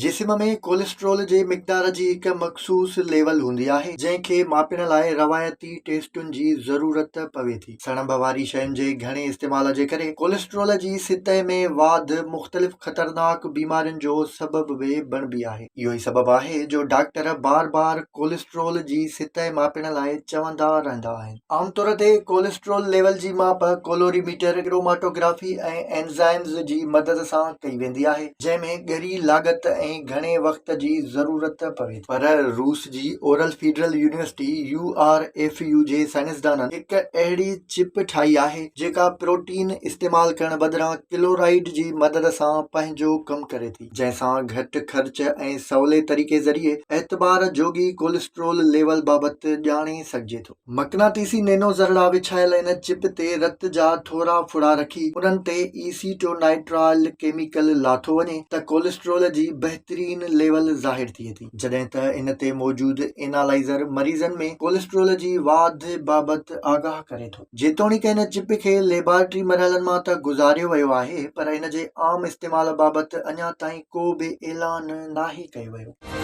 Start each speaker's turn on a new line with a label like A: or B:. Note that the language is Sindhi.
A: جسم ۾ ڪوليسٽرول جي مقدار جي هڪ مخصوص ليول هوندي آهي، جنهن کي ماپڻ لاء روايتي ٽيسٽن جي ضرورت پوي ٿي. سڻڀ واري شين جي گهڻي استعمال جي ڪري ڪوليسٽرول جي سطح ۾ واڌ مختلف خطرناڪ بيمارين جو سبب به بڻبي آهي. اهو ئي سبب آهي جو ڊاڪٽر بار بار ڪوليسٽرول جي سطح ماپڻ لاء چوندا رهندا آهن. عام طور تي ڪوليسٽرول ليول جي ماپ ڪولوري ميٽر، ڪروماٽوگرافي ۽ اينزائمز جي مدد سان ڪئي ويندي آهي، جنهن ۾ ڳري لاڳت ۽ گهڻي وقت جي ضرورت پوي ٿي. پر روس جي اورل فيڊرل يونيورسٽي، URFU، جي سائنسدانن هڪ اهڙي چپ ٺاهي آهي، جيڪا پروٽين استعمال ڪرڻ بدران ڪلورائيڊ جي مدد سان پنهنجو ڪم ڪري ٿي. جنهن سان گهٽ خرچ ۽ سولي طريقي ذريعي اعتبار جوڳي ڪولسٽرول ليول بابت ڄاڻي سگهجي ٿو. مقناطيسي نينو ذرڙا وڇايل ان چپ تي رت جا ٿورا ڦڙا رکي انهن تي ايسيٽونائٽرائل ڪيميڪل لاٿو وڃي ته ڪولسٽرول جي بهترين ليول ظاهر ٿئي ٿي، جڏهن ته ان تي موجود اينالائيزر مريضن ۾ ڪولسٽرول جي واڌ بابت آگاهه ڪري ٿو. جيتوڻيڪ ان چپ کي ليبارٽري مرحلن مان ته گذاريو ويو آهي پر ان جي عام استعمال بابت اڃا تائين ڪو به اعلان ناهي ڪيو ويو.